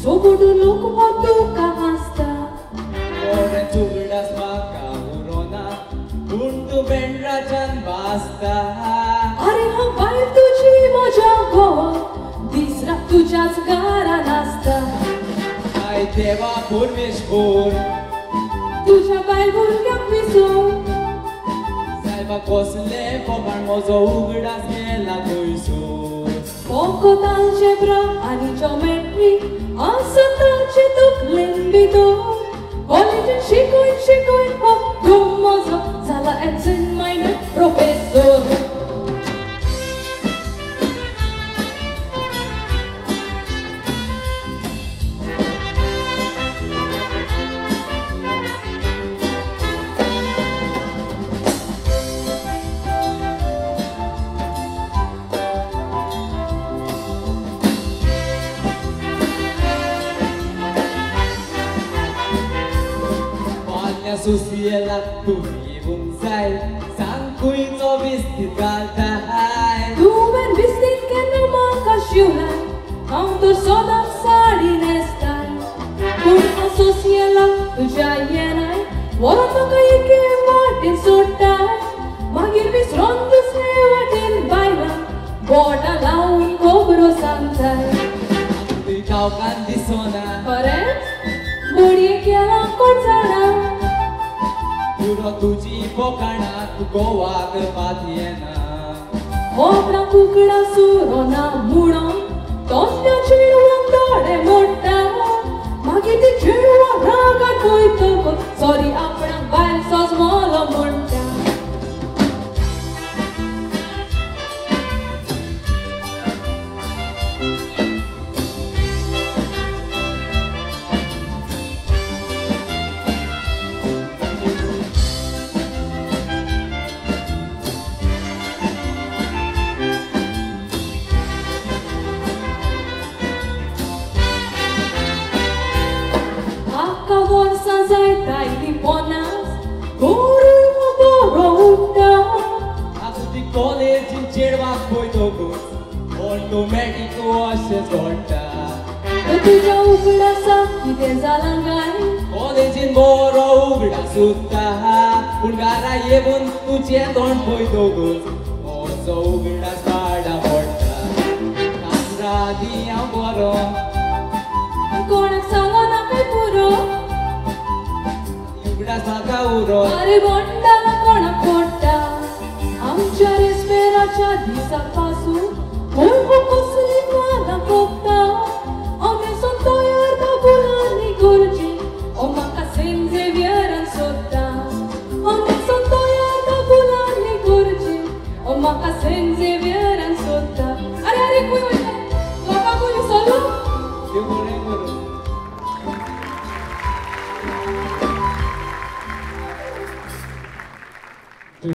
सगळो लोक हो तुका हांसता. कोणाचो उगडास म्हाका उरोना पूण तूं बेंड्राच्यान भासता. आरे हांव बायल तुजी म्हज्या घोवा दीस रात तुज्याच घरान आसता. I देवा परमेश्वर तुज्या बायल भुरग्यांक विसर. सायबा कसलें फोकाण म्हजो उगडास गेला खंयसर. फकत आल्जेब्रा आनी जॉमेट्री आसा ताचे तकलेन भितर. कॉलेजीन शिकून शिकून हो घोव म्हजो जाला एबसेंट मायंडेड प्रोफेसर. सुसियेलाक तूं येवंक जाय सांग खंयचो विस्तीद घालताय. तुवें विस्तीद केन्ना म्हाका शिवलाय हांव तर सदांच साडी न्हेसताय. पूण हांव सोसियेलाक तुज्या येनाय व्हरोन म्हाका एके वाटेन सोडटाय. मागीर विसरोन दुसरे वाटेन बायलां बोटां लावन खबरो सांगताय. तुय गांवकान दिसोना खरेंच बडये केलां कोण जाणा. पुरो तुजी फोकाणां तूं गोवा करपाक येना. आपणाक उगडास उरोना म्हणून तसल्या चेडवांक दोळे मोडटा. मागीर ती चेडवां रागान वयतकच सॉरी आपणाक बायल सजमलो म्हणटा. वर्सां जायत आयलीं पन्नास करून हो बरो उठ्ठा. आतां ती कॉलेजीन चेडवाक पळयतकूच ऑटोमॅटीक अशेंच घडटा. तुज्या उगडासाक कितें जालां काय? कॉलेजीन बरो उगडास उरता पूण घरा येवन तुजें तोंड पळयतकूच म्हजो उगडास पाडा पडटा. काजरा दी हांव बरो कोणाक सांगना काय पुरो उगडास म्हाका उरो. आरे बोंडाला कोणाक पडटा. आमच्या रेस्पेराच्या दिसा पासून कोण हो कसली पानां कोपता. अमेझॉन तयार दाबुलांनी गरजे ओ म्हाका सेंट झेवियरान सोदता. अमेझॉन तयार दाबुलांनी गरजे ओ म्हाका सेंट झेवियर.